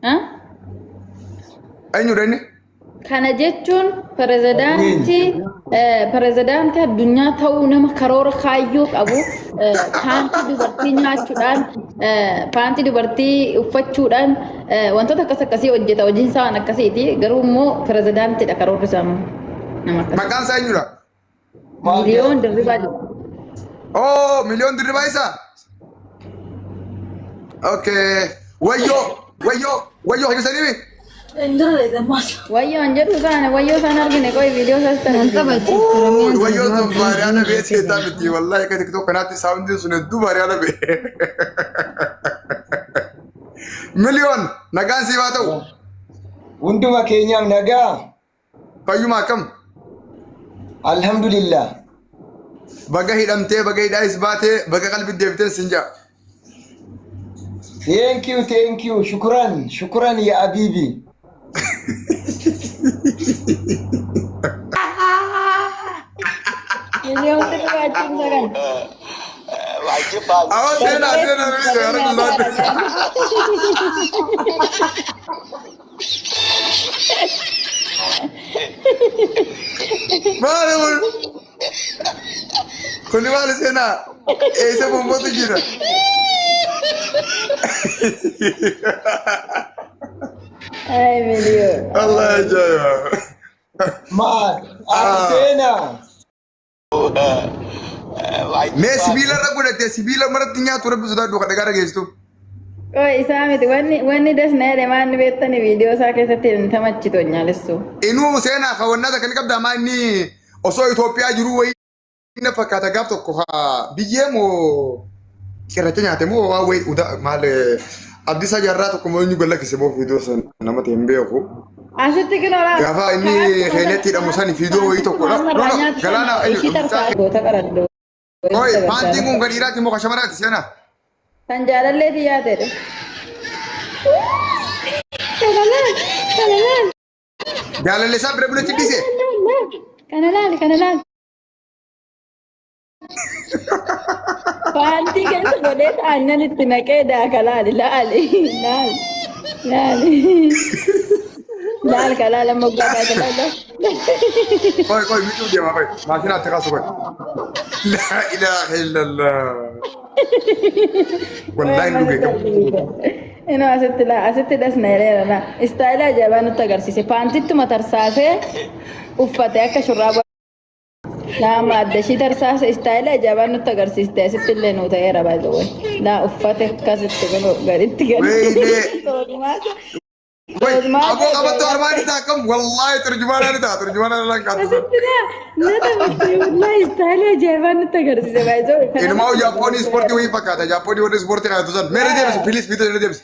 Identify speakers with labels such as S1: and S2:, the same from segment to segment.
S1: Ha?
S2: Eenyudha inni?
S1: Kana jechuun pirezidaantii pirezidaantii addunyaa ta'uu nama karoora kaayyoo qabu paantii dubartii nyaachuudhaan paantii dubartii uffachuudhaan wantoota akkas akkasii hojjeta hojiin isaa waan akkasiiti garuu immoo pirezidaantiidha karoorri isaa immoo nama akkasii.
S2: Maqaan isaa eenyudha?
S1: Miliyoon Dirribaa jedhama.
S2: Oh, Miliyoon Dirribaa isaa? Okay. Wayyoo, wayyoo, wayyoo hojjetanii mi?
S1: Wayyoo an jedhu isaan wayyoo isaan argine qoy viidiyoo isaas tan
S3: Nan taphachiiftu Oromiyaan
S2: Wayyoo
S3: tana
S2: sun baariyaana bee seetaa miti. Wallahi akka TikTok kanaatti saawundiin sun hedduu baariyaana bee. Miliyoon nagaan siif haa ta'u.
S4: Hunduma keenyaaf nagaa.
S2: Fayyuma akkam?
S4: Alhamdulillah.
S2: Baga hidhamtee, baga hidhaayis baatee, baga qalbii deebiteen sin ja'a.
S4: Thank you, thank you. Shukran, shukran ya Abibi.
S1: Miliyoon Dirribaa jechuun isa kana.
S2: Awwa seenaa seenaa seenaa seenaa. Maali kun? Kuni maali seenaa? Eessa bombootu jira?
S1: Ay miliyoon.
S2: Allah ajaa'iba.
S4: Maal? Ati seenaa.
S2: Mee sibiila irra godhattee sibiila maratti nyaatu rabbi sodaadhu kan dhagaa dhageessitu.
S1: Qoy isaa miti wanni wanni das na jedhe maanni beektani viidiyoo isaa keessatti hin tamachitu nyaalessu.
S2: Inuu seenaa kawwannaa takka ni qabda ammaa inni osoo Itoophiyaa jiruu wayii na fakkaata gaaf tokko haa biyyee moo cirracha nyaate moo waa wayii uda maal Abdiisaa Jaarraa tokko moo eenyu galakkise moo viidiyoo sana nama ta'e hin beeku.
S1: Asitti kinoola.
S2: Gaafa inni Keenyatti hidhamu sani viidiyoo wayii tokko no no no galaana
S1: Ishii tarkaa goota qaraddu.
S2: Oi paantiin kun kan dhiiraati moo kan shamaraati seenaa?
S1: Kan jaalallee xiyyaa ta'e. Kana laal kana laal.
S2: Jaalallee isaa bira buletti dhiise.
S1: Kana laal kana laal. Paantii keessa godhee aannan itti naqee daaka laali laali laali laali laal ka laala moggaa baate laala.
S2: Qoy qoy miidhuu deema qoy maashinaatti kaasu qoy. Laa ilaaha illallah. Wallaahi hin dhugee qabu.
S1: Inoo asitti laa asitti dhasna jedheera laa istaayilii ajaa'ibaa nutti agarsiise paantittuma tarsaasee uffate akka shurraaba. Laa adda ishii tarsaasa istaayila ajaa'ibaa nutti agarsiiste asitti illee nuu ta'eera by the way. Laa uffate akkasitti kun gaditti gadi.
S2: Wayne. Wai,
S1: Toosmaa
S2: aboo qabattuu armaan ni ta'a akkam wallaahi turjumaanaa ni ta'a turjumaanaa ni lanqaatu.
S1: Asitti laa na taphatte wallahi istaayila ajaa'ibaa nutti agarsiise by the way.
S2: Inumaa Jaappoonii ispoortii wayii fakkaata Jaappoonii warri ispoortii kaayatu san. Mee irra deebisi please viidiyoo irra deebisi.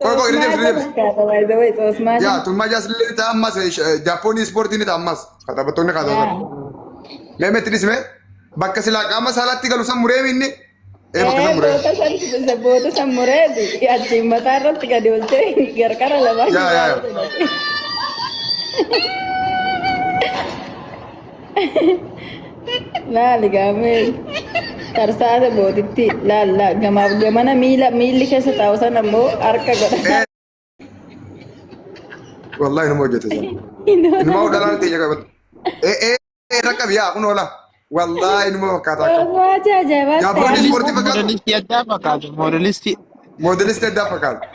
S2: Qoy qoy irra deebisi irra deebisi.
S1: Fakkaata by the way Toosmaa.
S2: Yaa tummaa jaasillee ni ta'a ammas Jaappoonii ispoortii ni ta'a ammas. Taphattoonni kaayatu san. Mee meetti dhisme bakka silaa qaama saalaatti galu san muree inni. Ee bakka san muree.
S1: Boota san boota san mureeti achiin mataa irratti gadi olchee garqara lamaa.
S2: Yaa yaa yaa.
S1: Laali gaamee tarsaasa bootitti laal laal gamaaf gamana miila miilli keessa taa'u sana ammoo harka godha.
S2: Wallahi nama hojjete san. Inuma dhalaan teenya qabatu. Ee ee rakkab yaa kun oola. Wallahi inuma fakkaata akkam.
S1: Waajaa ajaa'ibaa
S2: Jaappoonii
S1: ta'e.
S2: ispoortii fakkaatu.
S5: Moodelistii addaa fakkaatu. Moodelistii.
S2: Moodelistii addaa fakkaata.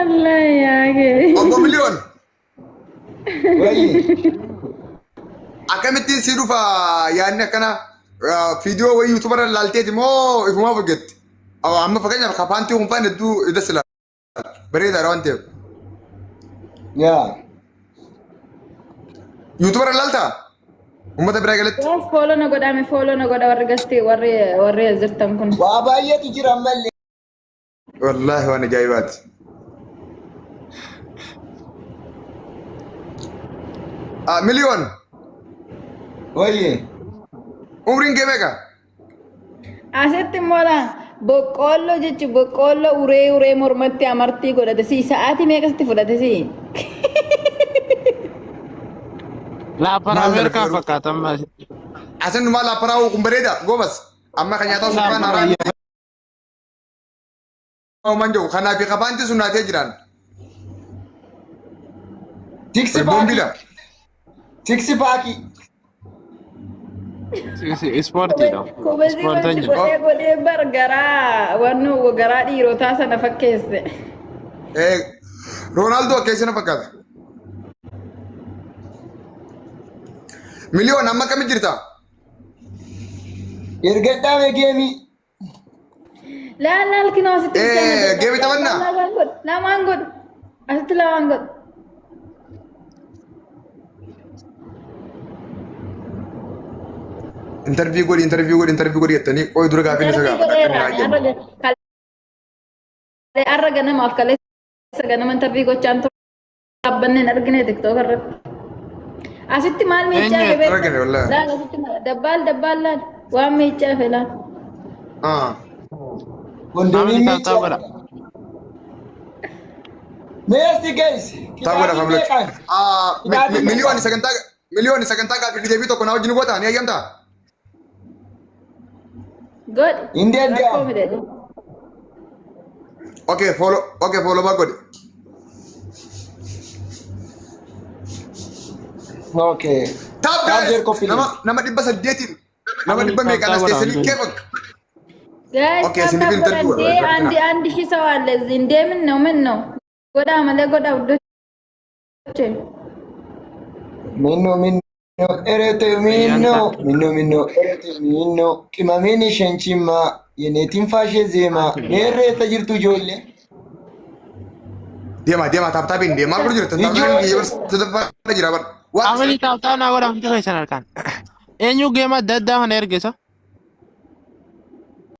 S1: Allah yaa kee.
S2: Obbo Miliyoon
S4: Wayyi.
S2: akkamittiin si dhufa yaadni akkana viidiyoo wayii yuutuubarra laalteeti moo ifumaa hojjette? Amma fakkeenyaaf kapaantii kun faan hedduu ida sila bareedaadha waan ta'eef.
S4: Yaa.
S2: Yuutuubarra laaltaa? Uummata biraa galatti.
S1: Follow na godhame follow na godha warri gasti warri warri as jirtan kun.
S4: Waa baay'eetu jira ammallee.
S2: Wallaahi waan ajaa'ibaati. Ah, Miliyoon
S4: Wayyi.
S2: umriin kee meeqa?
S1: Asitti immoo laa boqqoolloo jechuun boqqoolloo uree uree mormatti amartii godhate si sa'aatii meeqasitti fudhate si.
S5: Laappara
S2: Maal
S5: Ameerikaa
S2: gargaaru?
S5: fakkaata amma.
S2: Asin numaa laapparaa kun bareeda goobas. Amma kan nyaataa sun afaan haaraa. Homaan jiru kanaaf fi kafaanti sun naatee jiraan.
S4: Tiksi
S2: Boombiidha.
S4: paakii. Tiksi paakii.
S5: Ispoortiidha.
S1: Kophee
S5: Ispoortiin
S1: wanti
S5: jira.
S1: godhee godhee bar garaa wannu garaa dhiirotaa sana fakkeesse.
S2: Roonaaldoo akka isina fakkaata. Miliyoon amma akkami jirta?
S4: Ergadhaa mee geemii.
S1: Laal laal kinoo asitti
S2: Geemii taphannaa?
S1: Lamaan godhu lamaan godhu asitti lamaan godhu.
S2: Interview godhi interview godhi interview godhi jettanii qoy dura gaaffii isa
S1: Interview
S2: gaafadha akka
S1: godheera
S2: inni haa jennu.
S1: Har'a ganamaaf kaleessa ganama interview gochaan ture dhaabbanneen argine tiktook irratti. Asitti maal miichaa
S5: Eenyu?
S1: fe
S2: Argine wallaahi.
S1: Laal asitti dabbaal dabbaal laal waan miichaa fe laal.
S2: Ah.
S4: Kondomii
S5: Namni tap tap godha.
S4: miichaa. Meesti guys.
S2: Tap godha
S4: Kitaabii
S2: family.
S4: meeqaan?
S2: Ah,
S4: Kitaabii
S2: miliyoon
S4: meeqaan?
S2: sagantaa miliyoon sagantaa gaaffii deebii tokko na wajjin goota ni hayyamtaa?
S1: Godhi.
S4: Hin danda'amu.
S1: Rakkoo miti.
S2: Okay, follow okay follow back godhi.
S4: Okay.
S2: Tap
S4: Tap
S2: guys.
S4: their copy
S2: Nama
S4: link.
S2: nama 800n nama dhibba
S5: Namni
S2: meeqaan as
S5: tap tap
S2: teessanii
S5: godha.
S2: kee bakka.
S1: Guys,
S2: Okay,
S1: tap
S2: isin
S1: tap
S2: interview
S1: godhan
S2: godha.
S1: dee andi andi shi ሰው አለ እዚህ እንዴ ምን ነው ምን ነው ጎዳ መለ ጎዳ ውዶቼ
S4: Minno minno erete minno minno minno erete minno qimameen isheen cimmaa yeneetiin faashee zeemaa meerreetta jirtu ijoollee.
S2: Deema deema tap tapiin deema maal godhu jirtan tap tapiin biyya barsiisa jira bar. What?
S5: Family tap tap naa godha hundi keessan harkaan. Eenyu geema adda addaa kana ergisa?